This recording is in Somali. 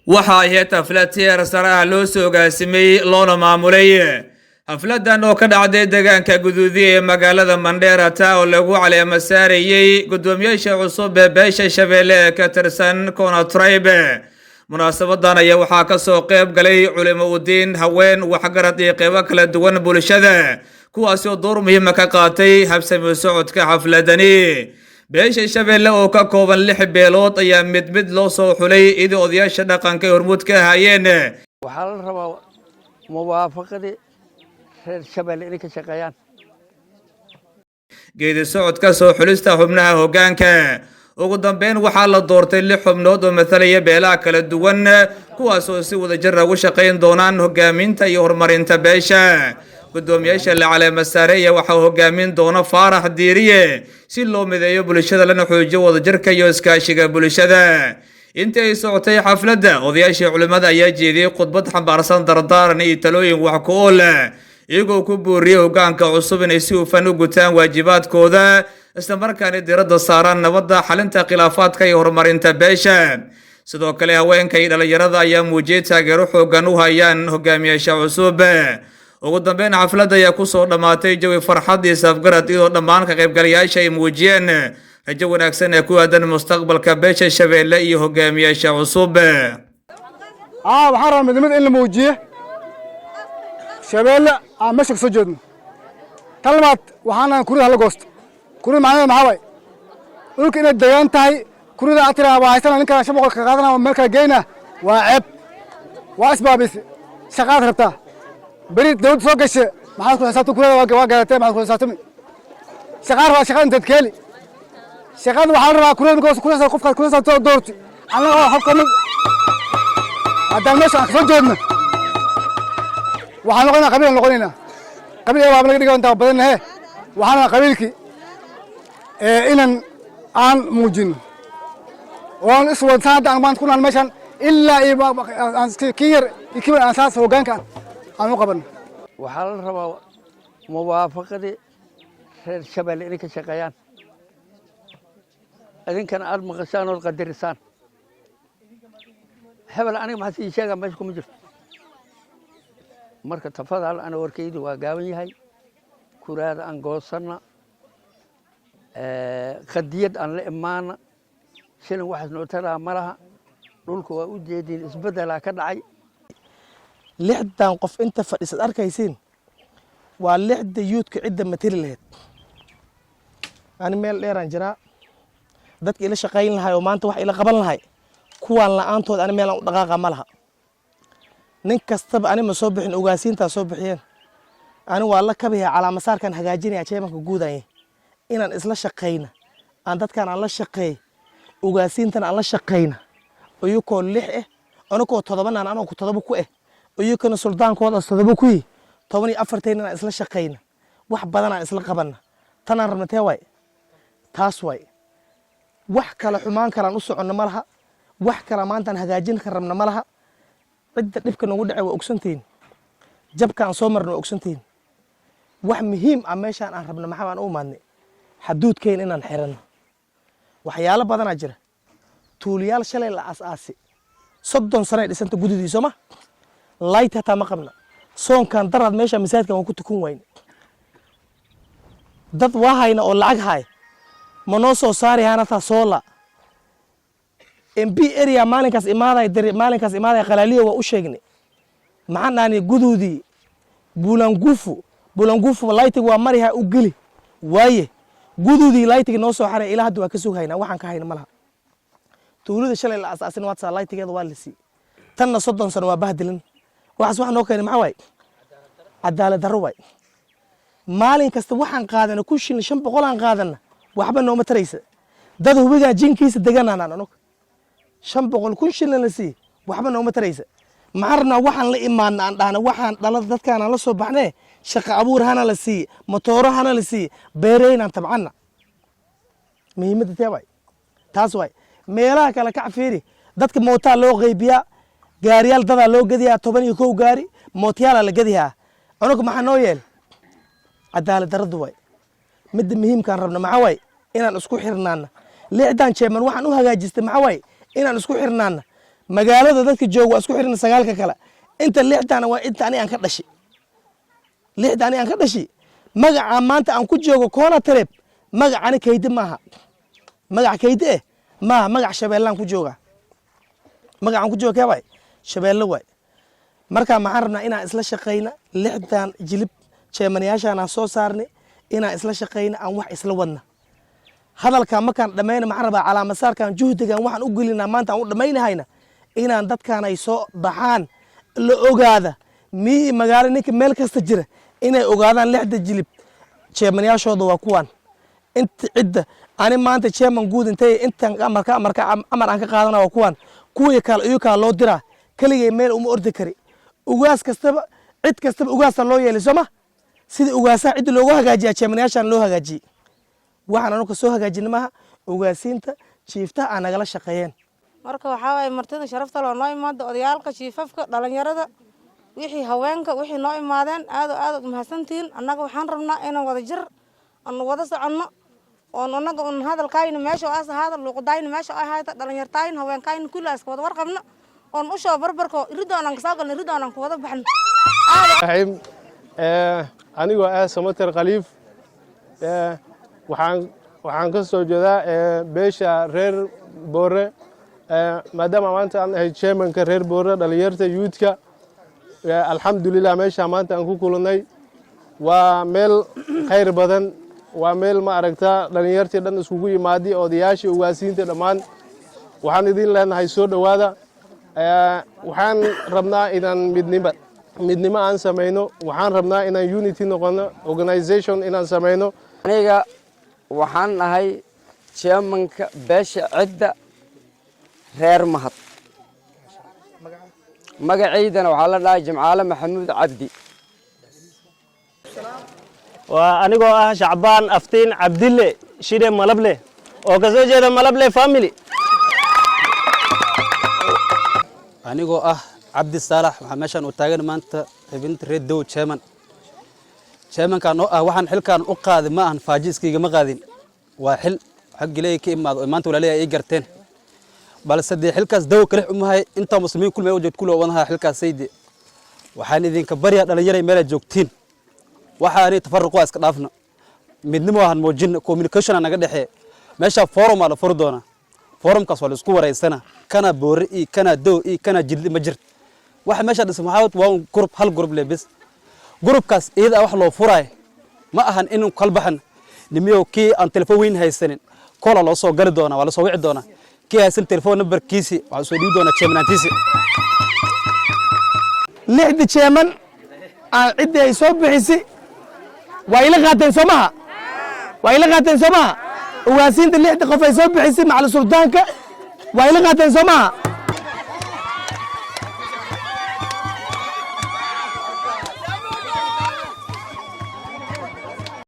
Waxa ay ahayd xaflad si heer sare ah loo soo agaasimay loona maamulay. Xafladan oo ka dhacday deegaanka Guduudiya ee magaalada Mandheera, taa oo lagu caleemo saarayey guddoomiyaasha cusub ee beesha Shabeelle ee ka tirsan Kona Tribe. Munaasabadan ayaa waxaa ka soo qayb galay culimo udiin, haween, waxgarad iyo qeybo kala duwan bulshada, kuwaasi oo door muhiima ka qaatay habsami socodka xafladani. Beesha Shabeelle oo ka kooban lix beelood ayaa mid mid loo soo xulay, iyadoo odayaasha dhaqanka ay hormuud ka ahaayeen. Waxaa la rabaa muwaafaqadii reer Shabeelle inay ka shaqeeyaan. Geedi socodka soo xulista xubnaha hoggaanka, ugu dambeyn waxaa la doortay lix xubnood oo matalaya beelaha kala duwan, kuwaas oo si wadajir ugu shaqayn doonaan hogaaminta iyo horumarinta beesha. Guddoomiyaasha la caleema saareeya waxaa hogaamin doona Faarax Diiriye, si loo mideeyo bulshada lana xoojiyo wadajirka iyo iskaashiga bulshada. Intii ay socotay xafladda, odayaashii culimmada ayaa jeediyey khudbad xambaarsan dardaaran iyo talooyin wax ku ool, iyagoo ku booriyey hoggaanka cusub inay si hufan u gutaan waajibaadkooda, islamarkaana diiradda saaraan nabadda, xalinta khilaafaadka iyo horumarinta beesha. Sidoo kale, haweenka iyo dhalinyarada ayaa muujiyey taageero xoogan u hayaan hogaamiyaasha cusub. Ugu dambeyn, xafladda ayaa kusoo dhammaatay jawi farxad iyo safgarad, iyadoo dhammaan ka qaybgalayaasha ay muujiyeen rajo wanaagsan ee ku aadan mustaqbalka beesha Shabeelle iyo hogaamiyaasha cusub. Waxaan rabaa midnimada in la muujiye Shabeelle aan meesha ka soo jeedno. Tan labaad, waxaan nahay kurida hala goosto. Kurida macnaheeda maxaa waay? Dhulka inay degaan tahay. Kurida aad tiraa waa haysana, ninkaan 500 ka qaadana, meel kala geyna, waa ceeb, waa isbaabisi. Shaqaad rabtaa beri dawladda soo gashe, maxaad ku xisaabtami? Kurida waa gadatee, maxaad ku xisaabtami? Shaqaa rabaa, shaqada inteed ka heli? Shaqada waxaa la rabaa kurida marka kurida qofkaad kurida soo doorti. Annaga oo habka haddaan meesha aan kasoo jeedno, waxaan noqonaynaa qabiil, aan noqonaynaa qabiil ee waaba naga dhiga intaa badannahe. Waxaan rabaa qabiilkii inan aan muujino oo aan iswadsan. Hadda aan maanta ku nahan meeshan ilaa iyo kii yar iyo kii aan saas hoggaanka aan u qabanno. Waxaa la rabaa muwaafaqadii reer Shabeelle inay ka shaqeeyaan, idinkana aad maqashaan ood qadarisaan. Hebel aniga maxaa sii sheegaa? Meesha kuma jirto. Marka tafadal, ana warkaydu waa gaaban yahay. Kuraada aan goosanna, qadiyad aan la imaana. Shilin waxaas noo taraa ma laha. Dhulka waa u jeediin, isbeddelaa ka dhacay. 60 qof inta fadhiisad arkaysiin waa lixda youthka cidda matali lahayd. Ani meel dheeraan jiraa. Dadka ila shaqayn lahay oo maanta wax ila qaban lahay, kuwaan la-aantood ani meelaan u dhaqaaqa ma laha. Nin kastaba ani ma soo bixin, ogaasiintaa soo bixiyeen. Ani waa la kabaya, calaamasaarkan hagaajinaya, chairmanka guudanye inaan isla shaqayna, aan dadkaan aan la shaqeey, ogaasiintan aan la shaqayna, iyakoo lix eh, anakoo todobanaan, anoo todoba ku eh, iyakana suldaankoodaas todoba ku yihi, 14-teen inaan isla shaqayna, wax badan aan isla qabanna. Tanaan rabna tee waay? Taas waay. Wax kale xumaan kalaan u soconno ma laha. Wax kale maantaan hagaajin ka rabna ma laha. Cidda dhibka nagu dhacay waa ogsantihiin, jabka aan soo marna waa ogsantihiin. Wax muhiim ah meeshaan aan rabna maxaa baan u imaadnay? Xaduudkeyn inaan xiranno. Waxyaalo badanaa jira. Tuuliyaal shalay la aas-aasi, 30 sanay dhisanta gudidii, sooma light hataa ma qabna. Soonkan daraad meesha masaajidkan waan ku tukan wayne. Dad waa hayna oo lacag haay ma noo soo saari hayaan hataa solar. MP area maalinkaas imaaday dari, maalinkaas imaaday Qalaaliyo, waa u sheegnay. Maxaan dhahnay? Guduudii Buulangufu, Buulangufu lightig waa mariha u geli waaye. Guduudii lightig noo soo xaray, ilaa hadda waa ka sug haynaa. Waxaan ka hayna ma laha. Tuulada shalay la asaasin waa taa, lightigeeda waa la siiyey. Tanna 30 sano waa bahdilin. Waxaas wax noo keenay maxaa waaye? Cadaalad darro waay. Maalin kasta waxaan qaadana 1000 shilin, 500 aan qaadana, waxba nooma taraysa. Dad hubigaa jinkiisa deganaan anug, 500, 1000 shilin la siiye, waxba nooma taraysa. Maxaan rabnaa? Waxaan la imaana aan dhahna, waxaan dhalada dadkaan aan la soo baxnee, shaqa abuur hana la siiye, motooro hana la siiye, beereynaan tabcanna. Muhiimadda tee waay? Taas waay. Meelaha kale kac fiiri, dadka mootaa loo qaybiyaa, gaariyaal dadaa loo gediyaa, 11 gaari mootayaalaa la gediyaa. Cunug maxaa noo yeel? Cadaalad darradu waay. Midda muhiimkaan rabna maxaa waay? Inaan isku xirnaana. Lixdan chairman waxaan u hagaajistay maxaa waay? Inaan isku xirnaana. Magaalada dadka jooga waa isku xirna sagaalka kale. Inta lixdaana waa inta ani aan ka dhashay, lixda ani aan ka dhashay. Magaca maanta aan ku joogo Koona Tribe, magacani Kayde maaha, magac Kayde maaha, magac Shabeellaan ku jooga. Magacaan ku jooga kee waay? Shabeelle waay. Marka maxaan rabnaa? Inaan isla shaqayna lixdan jilib, chairmanayaashaan aan soo saarnay, inaan isla shaqayna, aan wax isla wadna. Hadalkan markaan dhammayna, maxaan rabaa? Calaamasaarkan, juhdigan waxaan u gelinaa maanta aan u dhammaynahayna inaan dadkan ay soo baxaan, la ogaada miyi, magaalo, ninka meel kasta jira inay ogaadaan lixda jilib chairmanayaashooda waa kuwan. Inta cidda ani maanta chairman guud intay intan amarka amar aan ka qaadana waa kuwan. Kuwii kale iyukaa loo diraa, keligay meel uma ordi kari. Ugaas kastaba, cid kastaba ugaasa loo yeelay, sooma? Sida ugaasaha cidda loogu hagaajiyaa, chairmanayaashaan loo hagaajiyey. Waxaan anuka soo hagaajina maaha, ugaasiinta chieftaha aan nagala shaqeeyeen. Marka waxaa waaye, martida sharafta loo noo imaada, odayaalka, chiefafka, dhalinyarada, wixii haweenka, wixii noo imaadeen, aad oo aad umahadsantihiin. Annaga waxaan rabnaa inaan wada jir aanu wada soconno, oon annaga un hadalkayna meesha aas ahaada, luuqadayna meesha ay hayta, dhalinyartayna, haweenkayna, kulli iska wada warqabno, oon ushoo barbarko iridoon aan kasoo galno, iridoon aan ku wada baxno. Raxiim, anigoo ah Samater Khaliif, waxaan ka soo jeedaa beesha reer Boore. Maadaama maanta aan ahay chairmanka reer Boore, dhalinyarta youthka, alxamdulilah, meesha maanta aan ku kulannay waa meel khayr badan, waa meel, ma aragta, dhalinyartii dhan iskugu yimaadi, odayaashii, ugaasiinta dhammaan. Waxaan idin leenahay soo dhowaada. Waxaan rabnaa inaan midnimo aan samayno. Waxaan rabnaa inaan unity noqono, organization inaan samayno. Aniga waxaan ahay chairmanka beesha cidda reer Mahad. Magacaydana waxaa la dhahay Jimcaale Maxamuud Cabdi. Waa anigoo ah Shacbaan Aftiin Cabdille Shide Malable, oo ka soo jeeda Malable family. Anigoo ah Cabdi Saalax, waxaa meeshaan u taagan maanta xubinta reer Dow, chairman. Chairmankan oo ah, waxaan xilkan u qaaday ma ahan faaji, iskaygama qaadin. Waa xil xag Ilaahay ka imaado oo maanta walaalahay ay garteen. Balse dee xilkaas dawo kale umahay, intaa muslimiin kulmay u joogto kulli wadaha xilkaas sayde. Waxaan idinka baryaa, dhalinyaray, meelaad joogtiin, waxaanay tafaruq waa iska dhaafna, midnimo ahan muujina, communication naga dhexee. Meesha forum aa la furi doonaa, forumkaas waa la isku wareysana. Kana Boore iyo kana Dow iyo kana Jidli ma jirto. Waxa meesha dhisan waxaa waa un group, hal group le bis. Groupkaas iyada wax loo furaay ma ahan inuu kala baxan nimiyow. Kii aan telefoon weyn haysanin koola loo soo gali doonaa, waa la soo wici doonaa. Kii haysan telefoon numberkiisi waxaa soo dhiibi doonaa chairmanantiisi. Lixda chairman aan ciddii ay soo bixisay waa ila qaateen, soo maha? Waa ila qaateen, soo maha? Ugaasiinta lixda qof ay soo bixisay, macalin suldaanka, waa ila qaateen, soo maha?